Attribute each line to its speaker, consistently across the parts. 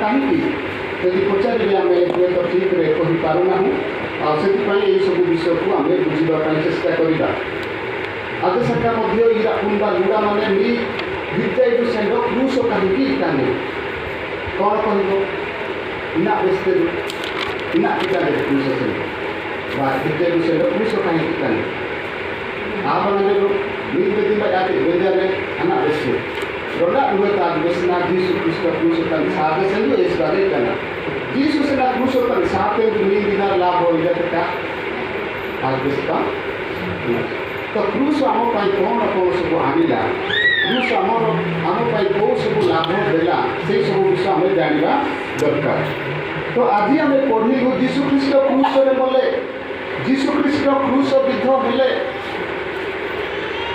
Speaker 1: କାହିଁକି ଯଦି ପଚାରିବେ, ଆମେ ହୁଏତ ଠିକ୍ରେ କହିପାରୁନାହୁଁ। ଆଉ ସେଥିପାଇଁ ଏହିସବୁ ବିଷୟକୁ ଆମେ ବୁଝିବା ପାଇଁ ଚେଷ୍ଟା କରିବା। ଆଦେଶାକା ମଧ୍ୟ ଇରା କୁମ୍ବା ଲୁଡ଼ାମାନେ ମି ବିଦ୍ୟାଇରୁ ସେଣ୍ଡ କ୍ରୁଶ କାହିଁକି ଇଟାନେ? କ'ଣ କହିବ? ଇନା ବେସ୍ତେରୁ ଇନା ଇଟାନେ କ୍ରୁଶ ସେଣ୍ଡ ବା ବିଦ୍ୟାଇରୁ ସେଣ୍ଡ କ୍ରୁଶ କାହିଁକି ଇଟାନେ? ಆವರಣಗಳು ನೀರ್ಬೇದಿಂದ ಯಾಕೆ ಬೇಜಾರೆ ಅನ್ನ ಬೆಸ್ಸು ದೊಡ್ಡ ಇವತ್ತು ಬೆಸ್ನ ಜೀಸು ಕ್ರಿಸ್ತ ಕ್ರೂಸುತ್ತಾನೆ ಸಾಧಿಸಲು ಎಸ್ಬಾರೆ ಇದ್ದಾನೆ. ಜೀಸು ಸೆಲ್ಲ ಕ್ರೂಸುತ್ತಾನೆ ಸಾತೆಂದು ನೀರಿನ ଲାଭ ଇଟା ଆଗସ୍ತ। ତ କ୍ରୁଶ ଆମ ପାଇଁ କ'ଣ କ'ଣ ସବୁ ଆଣିଲା, କ୍ରୁଶ ଆମର ଆମ ପାଇଁ କେଉଁ ସବୁ ଲାଭ ଦେଲା, ସେଇ ସବୁ ବିଷୟ ଆମେ ଜାଣିବା ଦରକାର। ତ ଆଜି ଆମେ ପଢ଼ିଲୁ, ଯୀଶୁ ଖ୍ରୀଷ୍ଟ କ୍ରୁଶରେ ମଲେ, ଯୀଶୁ ଖ୍ରୀଷ୍ଟ କ୍ରୁଶ ବିଦ୍ଧ ହେଲେ।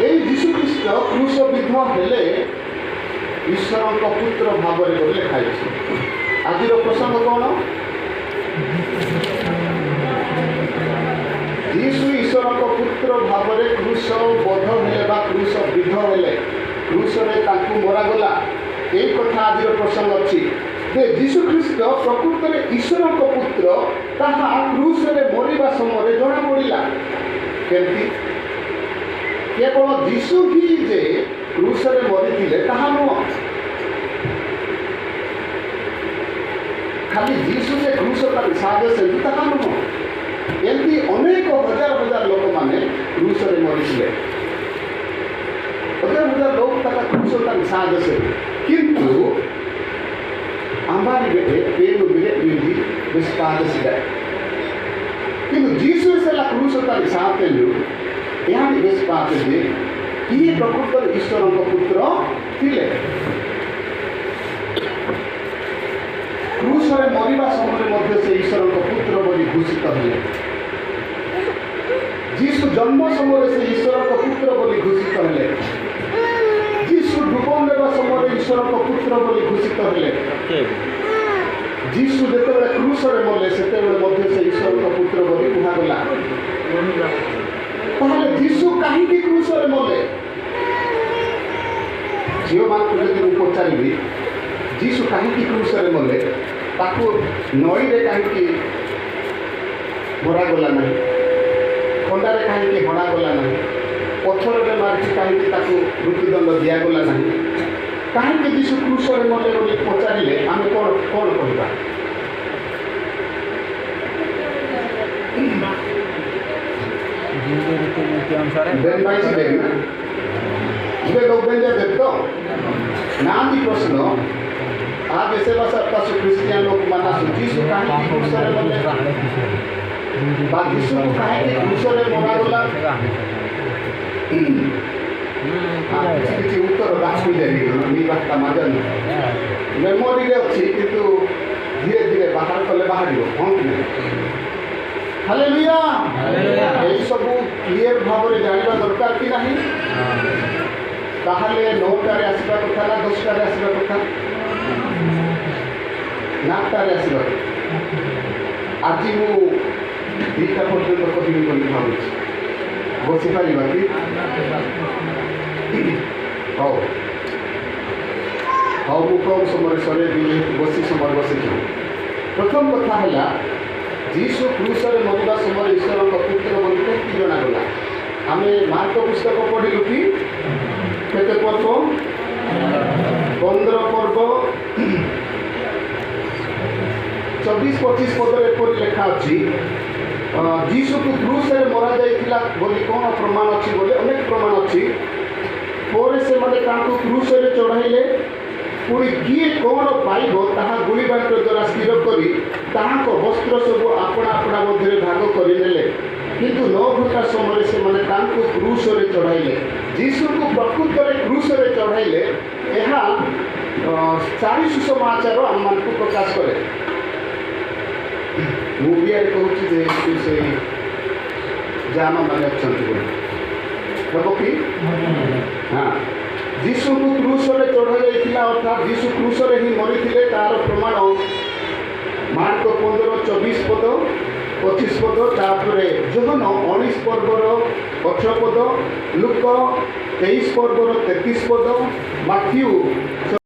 Speaker 1: ଏଇ ଯୀଶୁ ଖ୍ରୀଷ୍ଟ କ୍ରୁଶ ବିଦ୍ଧ ହେଲେ ଈଶ୍ୱରଙ୍କ ପୁତ୍ର ଭାବରେ ବୋଲି ଲେଖା ହେଇଛି। ଆଜିର ପ୍ରସଙ୍ଗ କ'ଣ? ଯୀଶୁ ଈଶ୍ୱରଙ୍କ ପୁତ୍ର ଭାବରେ କ୍ରୁଶ ବଧ ହେଲେ ବା କ୍ରୁଶ ବିଦ୍ଧ ହେଲେ, କ୍ରୁଶରେ ତାଙ୍କୁ ମରାଗଲା, ଏଇ କଥା ଆଜିର ପ୍ରସଙ୍ଗ ଅଛି ଯେ ଯୀଶୁ ଖ୍ରୀଷ୍ଟ ପ୍ରକୃତରେ ଈଶ୍ୱରଙ୍କ ପୁତ୍ର, ତାହା କ୍ରୁଶରେ ମରିବା ସମୟରେ ଜଣାପଡ଼ିଲା। କେମିତି? କେବଳ ଯୀଶୁ ହିଁ ଯେ କ୍ରୁଶରେ ମରିଥିଲେ ତାହା ନୁହଁ। ଖାଲି ଯୀଶୁ ଯେ କ୍ରୁଶ ସାହାଯ୍ୟ ସେମିତି ତାହା ନୁହଁ। ଏମିତି ଅନେକ ହଜାର ହଜାର ଲୋକମାନେ କ୍ରୁଶରେ ମରିଥିଲେ। ହଜାର ହଜାର ଲୋକ ତାଙ୍କ କ୍ରୁଶ ତାଙ୍କ ସାହାଯ୍ୟ ସେମିତି, କିନ୍ତୁ ಅಂಬಾರಿ ಪೇನು ಬಿರೆ ಮಿಂದಿ ವಿಸ್ಪಾದಿಸಿದೆ। କିନ୍ତୁ ଯୀଶୁ ସେଲା କ୍ରୁଶ ତାରି ସାଥେଲୁ ଏହା ବିଶ୍ୱାସ ଯେ ଇଏ ପ୍ରକୃତରେ ଈଶ୍ୱରଙ୍କ ପୁତ୍ର ଥିଲେ। କ୍ରୁଶରେ ମରିବା ସମୟରେ ମଧ୍ୟ ସେ ଈଶ୍ୱରଙ୍କ ପୁତ୍ର ବୋଲି ଘୋଷିତ ହେଲେ। ଯୀଶୁ ଜନ୍ମ ସମୟରେ ସେ ଈଶ୍ୱରଙ୍କ ପୁତ୍ର ବୋଲି ଘୋଷିତ ହେଲେ। ଯୀଶୁ ଡୁବନ ନେବା ସମୟରେ ଈଶ୍ୱରଙ୍କ ପୁତ୍ର ବୋଲି ଘୋଷିତ ହେଲେ। ଯୀଶୁ ଯେତେବେଳେ କ୍ରୁଶରେ ମଲେ, ସେତେବେଳେ ମଧ୍ୟ ସେ ଈଶ୍ୱରଙ୍କ ପୁତ୍ର ବୋଲି କୁହାଗଲା। ତାହେଲେ ଯୀଶୁ କାହିଁକି କ୍ରୁଶରେ ମଲେ? ଝିଅମାନଙ୍କୁ ଯଦି ମୁଁ ପଚାରିବି, ଯୀଶୁ କାହିଁକି କ୍ରୁଶରେ ମଲେ, ତାକୁ ନଈରେ କାହିଁକି ମରାଗଲା ନାହିଁ, ଖଣ୍ଡାରେ କାହିଁକି ହଣାଗଲା ନାହିଁ, ପଥରରେ ମାରିକି କାହିଁକି ତାକୁ ମୃତ୍ୟୁଦଣ୍ଡ ଦିଆଗଲା ନାହିଁ, କାହିଁକି ଯୀଶୁ କ୍ରୁଶରେ ମଲେ ବୋଲି ପଚାରିଲେ ଆମେ କ'ଣ କ'ଣ କହିବା? ନାହାନ୍ତି ପ୍ରଶ୍ନ। ଖ୍ରୀଷ୍ଟିଆନ ଲୋକମାନେ ଯୀଶୁ କାହିଁକି କ୍ରୁଶରେ ମଲେ ବା ଯୀଶୁକୁ କାହିଁକି କ୍ରୁଶରେ ମରାଗଲା, କିଛି କିଛି ଉତ୍ତର ଦାଖି ମାଜାନି ମେମୋରିରେ ଅଛି, କିନ୍ତୁ ଧୀରେ ଧୀରେ ବାହାର କଲେ ବାହାରିବ, ହଁ କି ନାହିଁ? ହାଲେଲୁୟା। ଏଇସବୁ କ୍ଲିୟର ଭାବରେ ଜାଣିବା ଦରକାର କି ନାହିଁ? ତାହେଲେ 9ଟାରେ ଆସିବା କଥା ନା 10ଟାରେ ଆସିବା କଥା ନା 8ଟାରେ ଆସିବା କଥା? ଆଜି ମୁଁ 2ଟା ପର୍ଯ୍ୟନ୍ତ କହିବି ବୋଲି ଭାବୁଛି। ବସିପାରିବା କି? ହଉ ହଉ, ମୁଁ କମ୍ ସମୟରେ ସରେଇବି, ଯେହେତୁ ବସି ସମୟ ବସିଛୁ। ପ୍ରଥମ କଥା ହେଲା, ଯୀଶୁ କ୍ରୁଶରେ ମରିବା ସମୟରେ ଈଶ୍ୱରଙ୍କ ପୁତ୍ର ବୋଲି କେମିତି ଜଣାଗଲା? ଆମେ ମାର୍କ ପୁସ୍ତକ ପଢ଼ିଲୁ କି? କେତେ ପର୍ବ? 15 ପର୍ବ 24 25 ପଦରେ ଏପରି ଲେଖା ଅଛି। ଯୀଶୁକୁ କ୍ରୁଶରେ ମରାଯାଇଥିଲା ବୋଲି କ'ଣ ପ୍ରମାଣ ଅଛି ବୋଲି? ଅନେକ ପ୍ରମାଣ ଅଛି। ପରେ ସେମାନେ ତାଙ୍କୁ କ୍ରୁଶରେ ଚଢ଼ାଇଲେ। ପୁଣି କିଏ କ'ଣ ପାଇବ ତାହା ଗୁଳିବାଣ୍ଟ ଦ୍ୱାରା ସ୍ଥିର କରି ତାହାଙ୍କ ବସ୍ତ୍ର ସବୁ ଆପଣା ଆପଣା ମଧ୍ୟରେ ଭାଗ କରିନେଲେ। କିନ୍ତୁ 9 ଘଣ୍ଟା ସମୟରେ ସେମାନେ ତାଙ୍କୁ କ୍ରୁଶରେ ଚଢ଼ାଇଲେ। ଯୀଶୁଙ୍କୁ ପ୍ରକୃତରେ କ୍ରୁଶରେ ଚଢ଼ାଇଲେ, ଏହା ଚାରି ସୁସମାଚାର ଆମମାନଙ୍କୁ ପ୍ରକାଶ କରେ। ମୁଁ ଓଡ଼ିଆରେ କହୁଛି ଯେ ସେଇ ଜାମ ମାନେ ଅଛନ୍ତି ବୋଲି ହେବ କି? ହଁ, ଯୀଶୁଙ୍କୁ କ୍ରୁଶରେ ଚଢ଼ାଯାଇଥିଲା, ଅର୍ଥାତ୍ ଯୀଶୁ କ୍ରୁଶରେ ହିଁ ମରିଥିଲେ, ତାର ପ୍ରମାଣ ମାର୍କ 15 24 ପଦ, 25 ପଦ, ତାପରେ ଯୋହନ 19 ପର୍ବର 18 ପଦ, ଲୁକ 23 ପର୍ବର 33 ପଦ, ମାଥିଉ